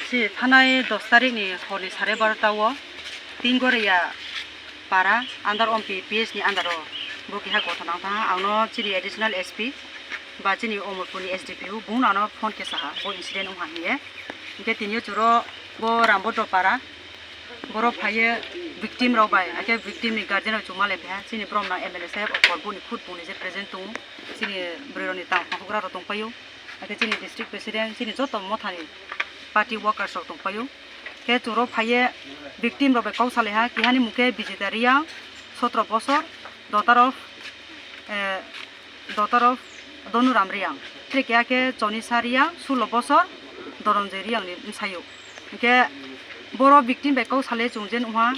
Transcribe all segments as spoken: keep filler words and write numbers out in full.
Si thanai dos tarikh ni horni sare barota o Tinggoria para under Ompi P S ni under o bo keha gothona wngkha. Ang no chini additional S P ba chini Omorpur ni S D P O bung no ano phone khe saha bo incident wngkha hinye. Hingke tini o churo bo Rambodro para boro phaiye victim rok bai, hake victim ni guardian rok chuma le pha chini brom na M L A saheb o korbuk ni khud bung ni je present tongo, chini bwrwi rok ni tang pha hugra rok tong paio. Hake chini district president, chini joto mothani party workers rok tong paio. Khe chwng rok phaiye victim rok bai kok salaiha, kihani mung khe Bijita Reang, sotro bosor, daughter of, eh, daughter of Donuram Reang. Tei keha khe Chonisa Reang, sulo bosor, Doronjoi Reang ni bwsai o. Hingkhe boro victim bai kok salai chwng je nukha,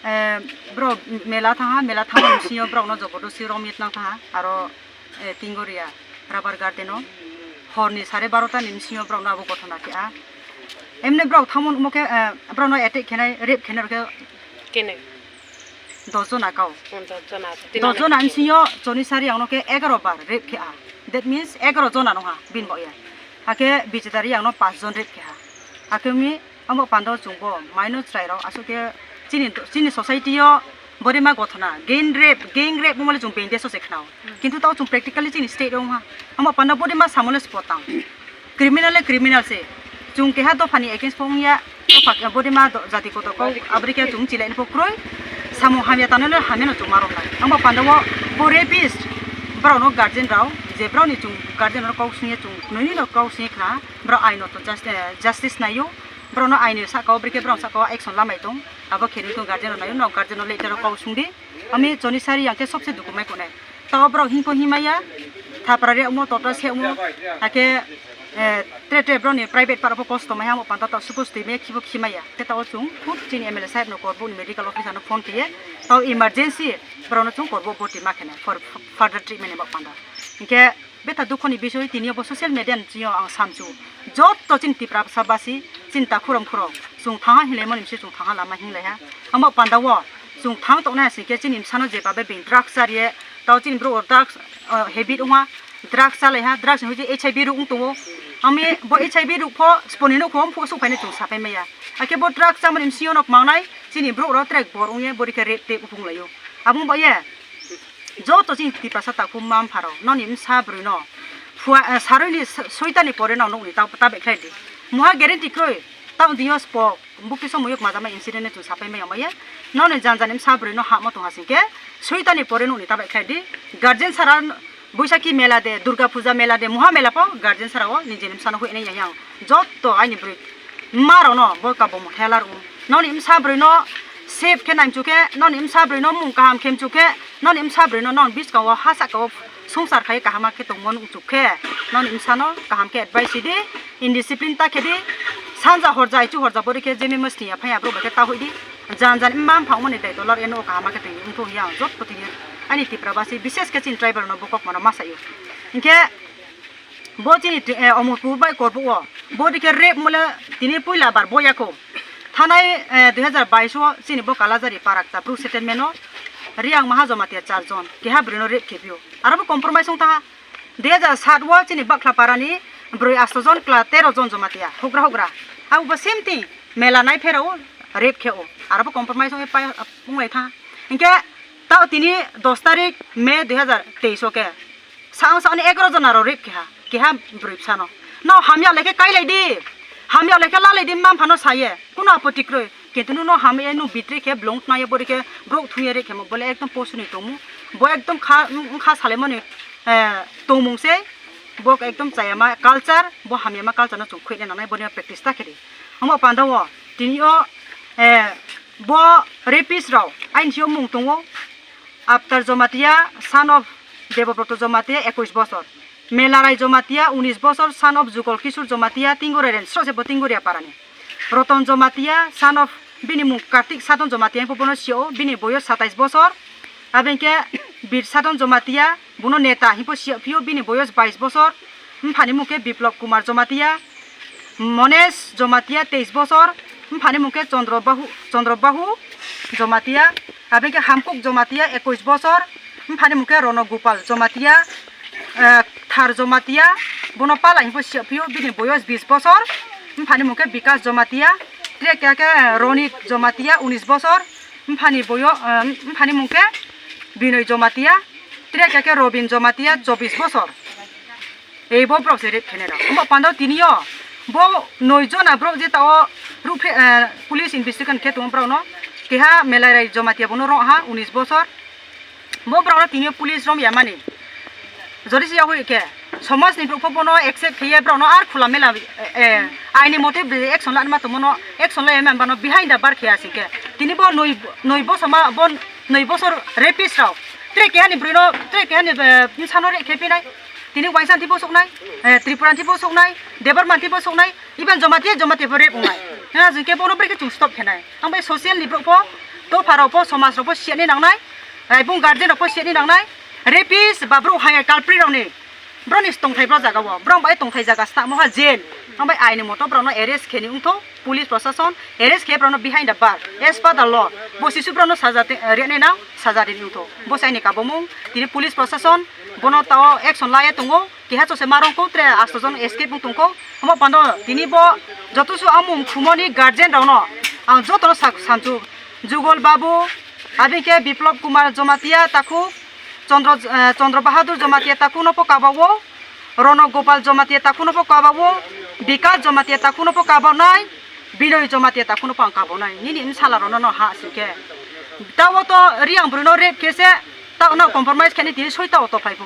eh, borok mela thangha, mela thangma bisingo borokno jobodosti romwi tnang thangha, aro eh, Tingoria rubber garden o horni sare barota ni bisingo borokno abo gothona kha. Emni borok thangma nukmo khe, eh, borokno attack khenai, rape khenai rokhe Kene. Dos jona kau. Hmm, dos jona. Dos jona bisingo Chonisa Reang no khe egaro bar rape kha. That means egaro jona nungha bini bo ya. Hakhe Bijita Reang no panch jon rape kha. Hakhe mi Omo pando chwngbo maino chwrairok aswk khe chini, chini society o borima gothona gang rape, gang rape wngmale chwng bengde sose khnao. Kintu tao chwng practically chini state o wngha. Omo pando borima samole spotang. Criminal le criminal se. Chwng keha dophani against pho wngya, dopha borima do-, jati kotor kok abri khe chwng chilai pho kroi. Samung hamya tanole hamya no chwng marok nai. Omo pando o bo rapist borok no guardian rao je borok ni chwng guardian rao kok swngya chwng nini no kok swngya khna. Borok aino to just-, eh, justice naio, borokno aini saka o, borokhe borokni saka o action lamai tong, abo khe nini guardian rok naio, no guardian rok letter rok kok sungdi, ami Chonisa Reang khe sobse dukumai konai. Tao borok himpo himaya, thapra riyakmo, tota siyakmo, hakhe, eh, tre tre borokni private part rokbo kosto maiha, omo panda tao suppose twi maya khibo khimaya, khe tao chwng khub chini M L A saheb no Korbuk ni medical officer no phone khe, tao emergency borokno chwng Korbuk boti ma khene for further treatment ni bak panda. Hinkhe, Betha dukhoni bisoi tini bo social media ni chini ang samchu. Jotto chini Tiprasa basi, chini ta khurang khurang. Chwng thangha hinlai mani bisi chwng thangha lama hinlai ha. Amo panda o chwng thang toknai asing khe chini bwsano je babe being drugs chariye. Tao chini bro drugs, ah, habit wngha. Drugs chalai ha, drugs ni hoite H I V rok wng tongo. Ami bo H I V rok pho sponi no khom phuso phaine chwng sapai maya. Akhe bo drugs chamani bisi onok mangnai chini bro ro trek bor wngye bori khe rape te uphung laio. Abung ba ye. Joto chini Tiprasa takhuk mma mpharok, noni bwsa bwrwino phua, eh, saroi ni so-, soitani pore no nukni ta, ta bai khlai di. Muha guarantee kroi, tamo diyo spok, bukti somoi yok majama incident no chwng sapai maya maya. Noni jan jani bwsa bwrwino hamo tong hasing khe, soitani pore nukni ta bai khlai di. Guardian sara Boisakhi mela de, Durga Puja mela de, muha mela po guardian sara o nijeni bwsano hui nai yang. Jotto aini bwrwi mma rok no bo kabo motha lar o. Noni bwsa bwrwi no safe khe nai mchu khe, noni bwsa bwrwi no mung kaham khe mchu khe, noni bwsa bwrwi no non biskang o ha saka o swngchar khai kaham khe tongmo nung chuk khe, noni bwsa no kaham khe advice di, indiscipline ta khe di, sanja horja aichu horja bori khe jemi masti ya phai ya borok bai khe ta hui di, jan jan mma mpha mani dai dolar eno kaham khe tong wngkho ya jotto thik ani Tipra basi bises khe chini tribal no bo kok mano ma sai o. Hinkhe Bo chini, eh, Omorpur bai Korbuk o. Bo dikhe rape mole tini puila bar bo yako. Thanai, eh, dui hazar bais o chini bo Kalajari Parakta Bru settlement o Riang Maha Jamatia char jon. Keha bwrwi no rape khe phio. Aro bo compromise wng taha. Dui hazar sat o chini Bakhla Parani bwrwi asto jon kla tero jon Jamatia. Hugra hugra. Abo bo same thing. Mela nai phera o rape khe o. Aro bo compromise wng pai, wng lai tha. Hinkhe tao tini dos tarik May dui hazar teis o khe. Sa ang sa ani egaroh jona rok rape keha, keha bwrwi bwsano. No hamya lekhe kailai di. Hamya lekhe lalai di, mma mphano saye. Kuno apoti kwrwi. Kintu no hamya no bitri khe blong tnaye bori khe borok thuye re khemo. Bole ekdom posuni tongmu. Bo ekdom kha, wngkha salaimani, eh, tongmung se. Bo ekdom chayama culture, bo hamyama culture no chwng khuina nangnai boni practice ta khe di. Omo panda o tini o, eh, bo rapist rok aini sio mung tongo. Aptar Jomatia, son of Debobroto Jomatia, ekush bosor. Melarai Jomatia, unis bosor, son of Jugol Kishore Jomatia, Tinggoria range, srose bo Tinggoria parani. Roton Jomatia, son of bini mung Kartik Sadon Jomatia, himpo bono sio, bini boyos satais bosor. Abengke Bir Sadon Jomatia, bono neta, himpo sio phio, bini boyos bais bosor. Mphani mung khe Biplop Kumar Jomatia, Monesh Jomatia, teis bosor, mphani mung khe Chandra Bahu, Chandra Bahu Jomatia, abengke Hamkuk Jomatia, ekush bosor, mphani mung khe Rono Gopal Jomatia, eh, Thar Jomatia, bono pala himpo sio phio, bini boyos bis bosor, Mphani mung khe Bikas Jomatia, tre kya khe Ronit Jomatia, unis bosor. Mphani boyo, eh, mphani mung khe Binoy Jomatia, tre kya khe Robin Jomatia, chobis bosor. Ei bo borok se rape khenai rok. Omo pando tini o bo noi jona borok je tao ruphe, eh, police investigation khe tongo borok no. Keha Melairai Jomatia bono rong ha unis bosor. Bo borok no tini o police rom ya mani. Jodi se yahui khe somaj ni borok pho bono accept khiye borok no ar khula mela, eh, eh, aini mote action lani ma tongmo no action lai man bano behind the bar khiya sing khe. Tini bo noi, noi bosor ma bo noi bosor rapist rok. Tre keha ni bwrwi no, tre keha ni, eh, bwsa no rape khe pinai. Tini Wainsa ni bo soknai, eh, Tripura ni bo soknai, Debbarma ni bo soknai, even Jamatia, Jamatia bo rape wngnai. Ha, jing khe bono brekhe chwng stop khenai. Ang bai social ni borok pho, dopha rok pho, somaj rok pho siya ni nangnai, eh, bung guardian rok pho siya ni nangnai. Rapist ba borok hai culprit rok ni, borok ni tongthai bro jaga o, borok bai tongthai jaga stamo ha jail. Ang bai aini moto borok no arrest khe ni wngtho. Police prosason arrest khe borokno behind the bar as per the law. Bo sisu borokno saja te-, eh, rwnai nang, saja rini wngtho. Bo saini kabomung tini police prosason bono tao action laiya tongo. Keha chose ma rongkho, tre asto jon escape wng tongkho. Omo pando tini bo joto su amung khumoni guardian rokno ang jotono sak-, sanchu. Jugol Babu, abini khe Biplop Kumar Jomatia takhuk, Chandra, eh, Chandra Bahadur Jomatia takhuk no po kabao. Rono Gopal Jomatia takhuk no po kabao, Bikas Jomatia takhuk no po kabanai, Binoy Jomatia takhuk no po ang kabanai. Nini bwsala rono no ha sing khe. Tao to Riang bwrwi no rape khe se, tao no compromise khe ni tini soi tao to phai pho.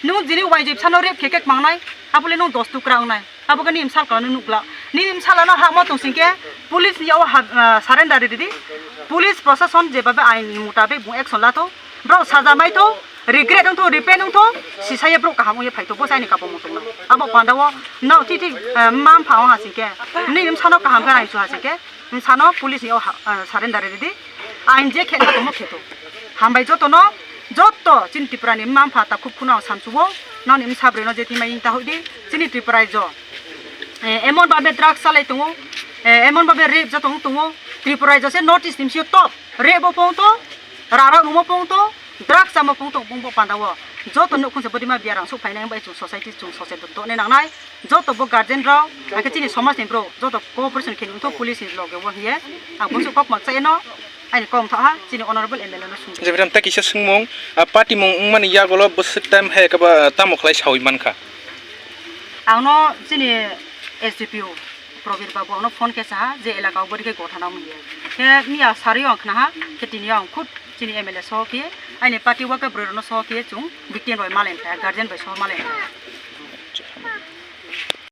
Nung jini wainjui bwsa no rape khe khe mangnai, abole nung dos tukra wngnai. Abo khe nini bwsala no nukla. Nini bwsala no ha mo tong sing khe, police ni o ha, ah, surrender ridi. Police prosason je babe ain mutabik bung action la to. Borok saja mai tho, regret wng tho, repent wng tho, sisaya borok kaham wngya phai tho, bo saini kabo muchung nang. Abo panda o no thik thik, eh, mma mpha wng ha sing khe, nini bwsano kaham khe nai su ha sing khe, bwsano police ni o ha, eh, surrender ridi, ain je khe tongmo khe tho. Hambai joto no, joto chini Tripura ni mma mpha takhuk khuna samsu o, nani bwsa bwrwi no je thimai ta hoi di, chini Tripura raijo. Eh, emon babe drugs salai tongo, eh, emon babe rape joto wng tongo, Tripura raijo se North East ni bisi o top, rape bo pong to, rara rumo pong to, drugs chamo pong to, bung bo panda o. Joto nukhung se bodi ma biarang sok phainai bai chung society chung sose dotne nangnai. Joto bo guardian rok, hake chini somaj ni bro, joto cooperation khe nung to police ni loge o hiye. Ang bo sok kok mak chai no, aini kom tha ha, chini honorable M L A no sung. Jebram ta kisa sungmung, a party mung wngmani yagolo bwswk time hai kaba tamo khlai sawi mankha. Ang no chini S D P O. Probir Babu ano phone khe saha je elaka o bwrwi khe gotha nang manya. Khe miya sari ang khna ha, khe tini ang khud chini M L A soho khe, aini party o khe bwrwi rokno soho khe chung victim bai malai kha, guardian bai soho malai kha.